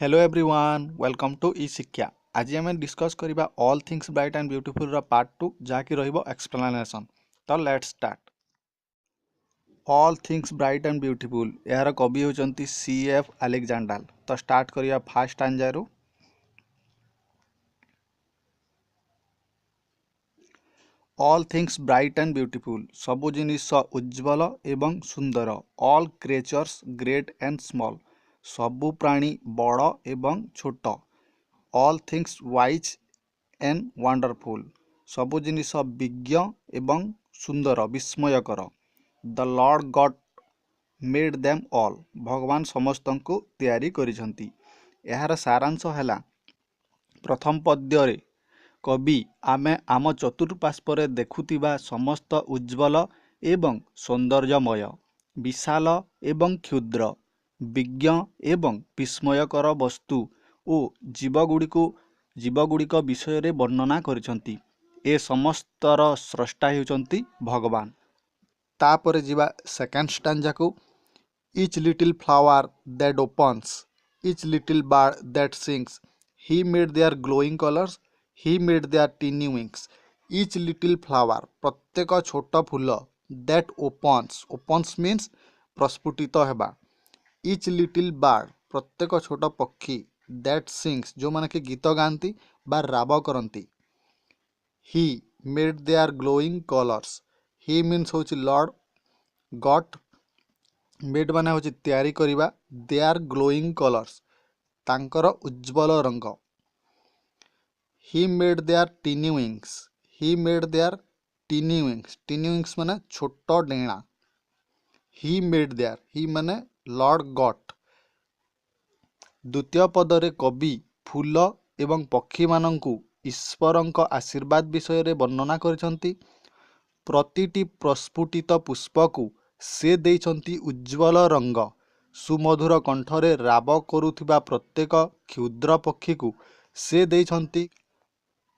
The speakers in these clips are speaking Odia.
Hello everyone, welcome to e Shiksha. ଆଜି ଆମେ ଡିସ୍କସ୍ କରିବା ଅଲ୍ ଥିଙ୍ଗସ୍ ବ୍ରାଇଟ୍ ଆଣ୍ଡ ବ୍ୟୁଟିଫୁଲ୍ର ପାର୍ଟ 2, ଯାହାକି ରହିବ ଏକ୍ସପ୍ଲାନେସନ୍। ତ let's start. All things bright and beautiful, ଏହାର କବି ହେଉଛନ୍ତି ସି ଏଫ୍ ଆଲେକ୍ଜାଣ୍ଡାର। ତ ଷ୍ଟାର୍ଟ କରିବା first ଷ୍ଟାଞ୍ଜାରୁ। All things bright and beautiful, ସବୁ ଜିନିଷ ଉଜ୍ଜ୍ୱଳ ଏବଂ ସୁନ୍ଦର। All creatures great and small, ସବୁ ପ୍ରାଣୀ ବଡ଼ ଏବଂ ଛୋଟ। All things wise and wonderful, ସବୁ ଜିନିଷ ବିଜ୍ଞ ଏବଂ ସୁନ୍ଦର, ବିସ୍ମୟକର। The Lord God made them all, ଭଗବାନ ସମସ୍ତଙ୍କୁ ତିଆରି କରିଛନ୍ତି। ଏହାର ସାରାଂଶ ହେଲା, ପ୍ରଥମ ପଦ୍ୟରେ କବି ଆମେ ଆମ ଚତୁଃପାର୍ଶ୍ୱରେ ଦେଖୁଥିବା ସମସ୍ତ ଉଜ୍ଜ୍ୱଳ ଏବଂ ସୌନ୍ଦର୍ଯ୍ୟମୟ, ବିଶାଳ ଏବଂ କ୍ଷୁଦ୍ର, ବିଜ୍ଞ ଏବଂ ବିସ୍ମୟକର ବସ୍ତୁ ଓ ଜୀବଗୁଡ଼ିକ ବିଷୟରେ ବର୍ଣ୍ଣନା କରିଛନ୍ତି। ଏ ସମସ୍ତର ସ୍ରଷ୍ଟା ହେଉଛନ୍ତି ଭଗବାନ। ତାପରେ ଯିବା second ଷ୍ଟାଞ୍ଜାକୁ। Each little flower that opens, each little bird that sings, he made their glowing colours, he made their tiny wings. Each little flower, ପ୍ରତ୍ୟେକ ଛୋଟ ଫୁଲ, that opens, opens means ପ୍ରସ୍ଫୁଟିତ ହେବା। ଇଚ୍ ଲିଟିଲ୍ ବାର୍ଡ଼, ପ୍ରତ୍ୟେକ ଛୋଟ ପକ୍ଷୀ, that ସିଙ୍ଗସ୍, ଯେଉଁମାନେ କି ଗୀତ ଗାଆନ୍ତି ବା ରାବ କରନ୍ତି। He made their glowing colours, he means ହେଉଛି ଲର୍ଡ଼ ଗଡ୍, ମେଡ୍ ମାନେ ହେଉଛି ତିଆରି କରିବା, there glowing colours, ତାଙ୍କର ଉଜ୍ଜ୍ୱଳ ରଙ୍ଗ। He made their tiny wings, he made their tiny wings, tiny wings ମାନେ ଛୋଟ ଡେଣା। ହି ମେଡ୍ there, ହି ମାନେ ଲର୍ଡ଼ ଗଡ୍। ଦ୍ୱିତୀୟ ପଦରେ କବି ଫୁଲ ଏବଂ ପକ୍ଷୀମାନଙ୍କୁ ଈଶ୍ୱରଙ୍କ ଆଶୀର୍ବାଦ ବିଷୟରେ ବର୍ଣ୍ଣନା କରିଛନ୍ତି। ପ୍ରତିଟି ପ୍ରସ୍ଫୁଟିତ ପୁଷ୍ପକୁ ସେ ଦେଇଛନ୍ତି ଉଜ୍ଜ୍ୱଳ ରଙ୍ଗ। ସୁମଧୁର କଣ୍ଠରେ ରାବ କରୁଥିବା ପ୍ରତ୍ୟେକ କ୍ଷୁଦ୍ର ପକ୍ଷୀକୁ ସେ ଦେଇଛନ୍ତି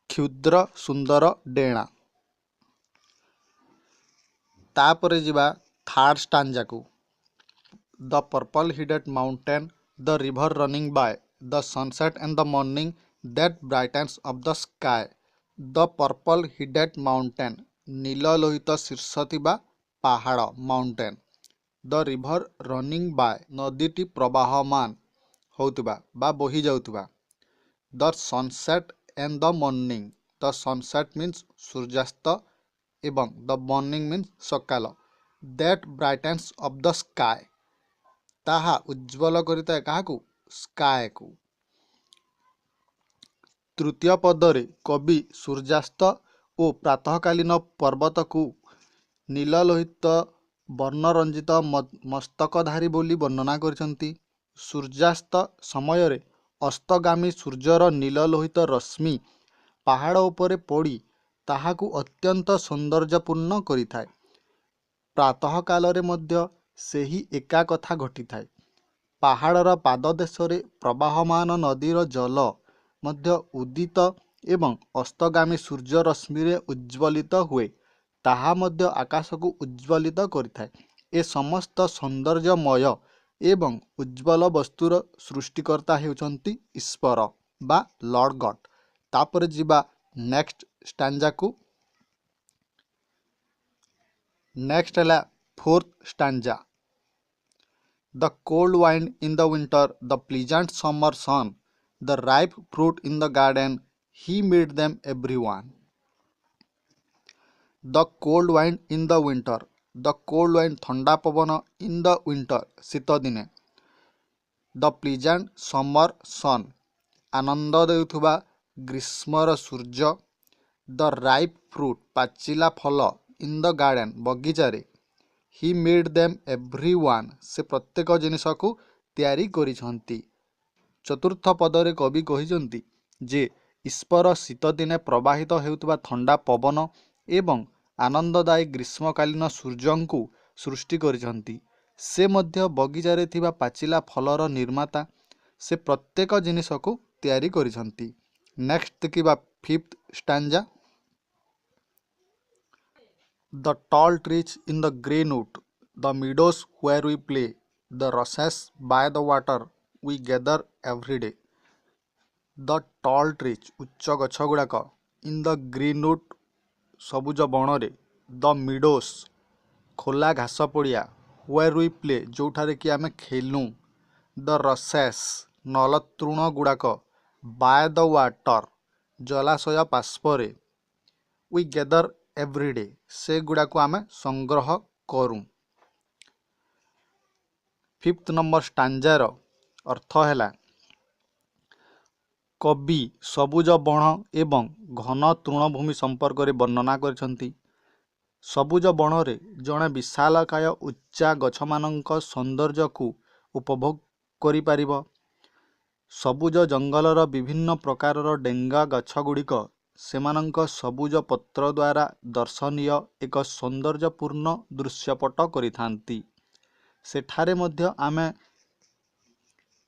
କ୍ଷୁଦ୍ର ସୁନ୍ଦର ଡେଣା। ତାପରେ ଯିବା third ଷ୍ଟାଞ୍ଜାକୁ। The purple headed mountain, the river running by, the sunset and the morning that brightens up the sky. The purple headed mountain, ନୀଳ ଲୋହିତ ଶୀର୍ଷ ଥିବା ପାହାଡ଼, mountain. The river running by, ନଦୀଟି ପ୍ରବାହମାନ ହେଉଥିବା ବା ବୋହି ଯାଉଥିବା। The sunset and the morning, the sunset means ସୂର୍ଯ୍ୟାସ୍ତ ଏବଂ ଦ ମର୍ଣ୍ଣିଂ ମିନ୍ସ ସକାଳ। That brightens up the sky, ତାହା ଉଜ୍ଜ୍ୱଳ କରିଥାଏ କାହାକୁ? ସ୍କାଏକୁ। ତୃତୀୟ ପଦରେ କବି ସୂର୍ଯ୍ୟାସ୍ତ ଓ ପ୍ରାତଃକାଳୀନ ପର୍ବତକୁ ନୀଳଲୋହିତ ବର୍ଣ୍ଣରଞ୍ଜିତ ମସ୍ତକଧାରୀ ବୋଲି ବର୍ଣ୍ଣନା କରିଛନ୍ତି। ସୂର୍ଯ୍ୟାସ୍ତ ସମୟରେ ଅସ୍ତଗାମୀ ସୂର୍ଯ୍ୟର ନୀଳଲୋହିତ ରଶ୍ମି ପାହାଡ଼ ଉପରେ ପଡ଼ି ତାହାକୁ ଅତ୍ୟନ୍ତ ସୌନ୍ଦର୍ଯ୍ୟପୂର୍ଣ୍ଣ କରିଥାଏ। ପ୍ରାତଃକାଳରେ ମଧ୍ୟ ସେହି ଏକା କଥା ଘଟିଥାଏ। ପାହାଡ଼ର ପାଦଦେଶରେ ପ୍ରବାହମାନ ନଦୀର ଜଳ ମଧ୍ୟ ଉଦିତ ଏବଂ ଅସ୍ତଗାମୀ ସୂର୍ଯ୍ୟ ରଶ୍ମିରେ ଉଜ୍ଜ୍ୱଳିତ ହୁଏ, ତାହା ମଧ୍ୟ ଆକାଶକୁ ଉଜ୍ଜ୍ୱଳିତ କରିଥାଏ। ଏ ସମସ୍ତ ସୌନ୍ଦର୍ଯ୍ୟମୟ ଏବଂ ଉଜ୍ଜ୍ୱଳ ବସ୍ତୁର ସୃଷ୍ଟିକର୍ତ୍ତା ହେଉଛନ୍ତି ଈଶ୍ୱର ବା ଲର୍ଡ଼ ଗଡ୍। ତାପରେ ଯିବା ନେକ୍ସଟ ଷ୍ଟାଞ୍ଜାକୁ। ନେକ୍ସଟ ହେଲା fourth stanza. The cold wind in the winter, the pleasant summer sun, the ripe fruit in the garden, he made them every one. The cold wind in the winter, the cold wind ଥଣ୍ଡା ପବନ, ଇନ୍ the winter ଶୀତ ଦିନେ, ଦ ପ୍ଲିଜାଣ୍ଟ ସମର ସନ୍ ଆନନ୍ଦ ଦେଉଥିବା ଗ୍ରୀଷ୍ମର ସୂର୍ଯ୍ୟ, ଦ ରାଇପ୍ ଫ୍ରୁଟ୍ ପାଚିଲା ଫଳ, ଇନ୍ the garden ବଗିଚାରେ, he made them every one ସେ ପ୍ରତ୍ୟେକ ଜିନିଷକୁ ତିଆରି କରିଛନ୍ତି। ଚତୁର୍ଥ ପଦରେ କବି କହିଛନ୍ତି ଯେ ଈଶ୍ୱର ଶୀତଦିନେ ପ୍ରବାହିତ ହେଉଥିବା ଥଣ୍ଡା ପବନ ଏବଂ ଆନନ୍ଦଦାୟୀ ଗ୍ରୀଷ୍ମକାଳୀନ ସୂର୍ଯ୍ୟଙ୍କୁ ସୃଷ୍ଟି କରିଛନ୍ତି। ସେ ମଧ୍ୟ ବଗିଚାରେ ଥିବା ପାଚିଲା ଫଳର ନିର୍ମାତା। ସେ ପ୍ରତ୍ୟେକ ଜିନିଷକୁ ତିଆରି କରିଛନ୍ତି। ନେକ୍ସଟ ଦେଖିବା fifth stanza. The tall trees in the green wood, the meadows where we play, the rushes by the water, we gather every day. The tall trees, ଉଚ୍ଚ ଗଛ ଗୁଡ଼ାକ, ଇନ୍ the green Wood, ସବୁଜ ବଣରେ, ଦ ମିଡୋସ୍, ଖୋଲା ଘାସ ପଡ଼ିଆ, ହ୍ୱେର୍ we play, ଯେଉଁଠାରେ କି ଆମେ ଖେଲୁଁ, ଦ ରସେସ୍, ନଲତୃଣ ଗୁଡ଼ାକ, ବାୟ ଦ ୱାଟର୍, ଜଳାଶୟ ପାର୍ଶ୍ୱରେ, we gather every day, ସେଗୁଡ଼ାକୁ ଆମେ ସଂଗ୍ରହ କରୁଁ। ଫିଫ୍ଥ ନମ୍ବର ଷ୍ଟାଞ୍ଜାର ଅର୍ଥ ହେଲା କବି ସବୁଜ ବଣ ଏବଂ ଘନ ତୃଣଭୂମି ସମ୍ପର୍କରେ ବର୍ଣ୍ଣନା କରିଛନ୍ତି। ସବୁଜ ବଣରେ ଜଣେ ବିଶାଳକାୟ ଉଚ୍ଚା ଗଛମାନଙ୍କ ସୌନ୍ଦର୍ଯ୍ୟକୁ ଉପଭୋଗ କରିପାରିବ। ସବୁଜ ଜଙ୍ଗଲର ବିଭିନ୍ନ ପ୍ରକାରର ଡେଙ୍ଗା ଗଛଗୁଡ଼ିକ ସେମାନଙ୍କ ସବୁଜ ପତ୍ର ଦ୍ୱାରା ଦର୍ଶନୀୟ ଏକ ସୌନ୍ଦର୍ଯ୍ୟପୂର୍ଣ୍ଣ ଦୃଶ୍ୟପଟ କରିଥାନ୍ତି। ସେଠାରେ ମଧ୍ୟ ଆମେ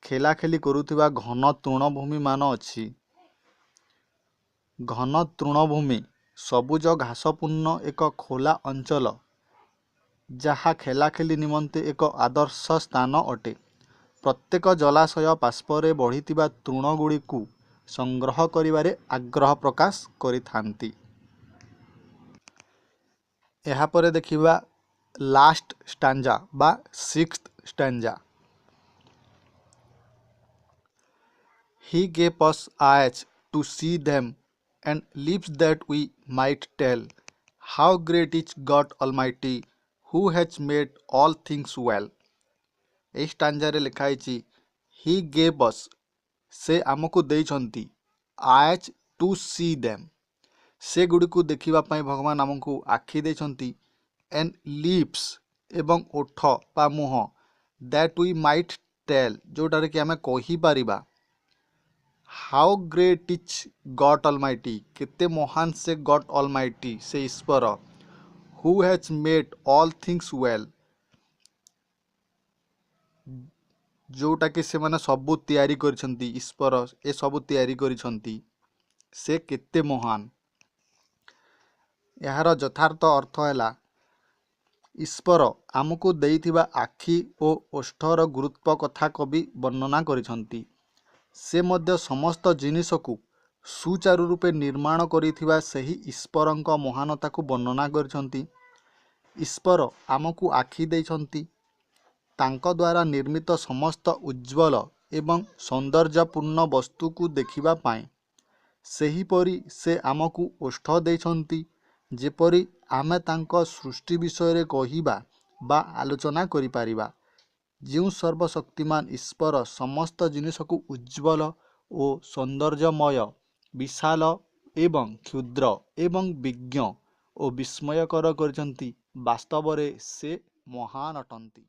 ଖେଲାଖେଲି କରୁଥିବା ଘନ ତୃଣଭୂମିମାନ ଅଛି। ଘନ ତୃଣଭୂମି ସବୁଜ ଘାସପୂର୍ଣ୍ଣ ଏକ ଖୋଲା ଅଞ୍ଚଳ, ଯାହା ଖେଲାଖେଲି ନିମନ୍ତେ ଏକ ଆଦର୍ଶ ସ୍ଥାନ ଅଟେ। ପ୍ରତ୍ୟେକ ଜଳାଶୟ ପାର୍ଶ୍ୱରେ ବଢ଼ିଥିବା ତୃଣଗୁଡ଼ିକୁ ସଂଗ୍ରହ କରିବାରେ ଆଗ୍ରହ ପ୍ରକାଶ କରିଥାନ୍ତି। ଏହାପରେ ଦେଖିବା ଲାଷ୍ଟ ଷ୍ଟାଞ୍ଜା ବା sixth stanza. He gave us eyes to see them and lips that we might tell how great is God Almighty who has made all things well. ଏହି ଷ୍ଟାଞ୍ଜାରେ ଲେଖା ହେଇଛି ହି ଗେଭ୍ ଅସ୍, ସେ ଆମକୁ ଦେଇଛନ୍ତି, ଆଏଜ୍ ଟୁ ସି ଦେମ୍, ସେଗୁଡ଼ିକୁ ଦେଖିବା ପାଇଁ ଭଗବାନ ଆମକୁ ଆଖି ଦେଇଛନ୍ତି, ଆଣ୍ଡ ଲିପ୍ସ ଏବଂ ଓଠ ବା ମୁହଁ, that we might tail, ଯେଉଁଟାରେ କି ଆମେ କହିପାରିବା, how great is God Almighty, କେତେ ମହାନ ସେ ଗଡ୍ ଅଲମାଇଟି, ସେ ଈଶ୍ୱର, who has made all things well, ଯେଉଁଟାକି ସେମାନେ ସବୁ ତିଆରି କରିଛନ୍ତି, ଈଶ୍ୱର ଏସବୁ ତିଆରି କରିଛନ୍ତି, ସେ କେତେ ମହାନ। ଏହାର ଯଥାର୍ଥ ଅର୍ଥ ହେଲା ଈଶ୍ୱର ଆମକୁ ଦେଇଥିବା ଆଖି ଓ ଓଷ୍ଠର ଗୁରୁତ୍ୱ କଥା କବି ବର୍ଣ୍ଣନା କରିଛନ୍ତି। ସେ ମଧ୍ୟ ସମସ୍ତ ଜିନିଷକୁ ସୁଚାରୁ ରୂପେ ନିର୍ମାଣ କରିଥିବା ସେହି ଈଶ୍ୱରଙ୍କ ମହାନତାକୁ ବର୍ଣ୍ଣନା କରିଛନ୍ତି। ଈଶ୍ୱର ଆମକୁ ଆଖି ଦେଇଛନ୍ତି, ତାଙ୍କ ଦ୍ୱାରା ନିର୍ମିତ ସମସ୍ତ ଉଜ୍ଜ୍ୱଳ ଏବଂ ସୌନ୍ଦର୍ଯ୍ୟପୂର୍ଣ୍ଣ ବସ୍ତୁକୁ ଦେଖିବା ପାଇଁ। ସେହିପରି ସେ ଆମକୁ ଓଷ୍ଠ ଦେଇଛନ୍ତି, ଯେପରି ଆମେ ତାଙ୍କ ସୃଷ୍ଟି ବିଷୟରେ କହିବା ବା ଆଲୋଚନା କରିପାରିବା। ଯେଉଁ ସର୍ବଶକ୍ତିମାନ ଈଶ୍ୱର ସମସ୍ତ ଜିନିଷକୁ ଉଜ୍ଜ୍ୱଳ ଓ ସୌନ୍ଦର୍ଯ୍ୟମୟ, ବିଶାଳ ଏବଂ କ୍ଷୁଦ୍ର ଏବଂ ବିଜ୍ଞ ଓ ବିସ୍ମୟକର କରିଛନ୍ତି, ବାସ୍ତବରେ ସେ ମହାନ ଅଟନ୍ତି।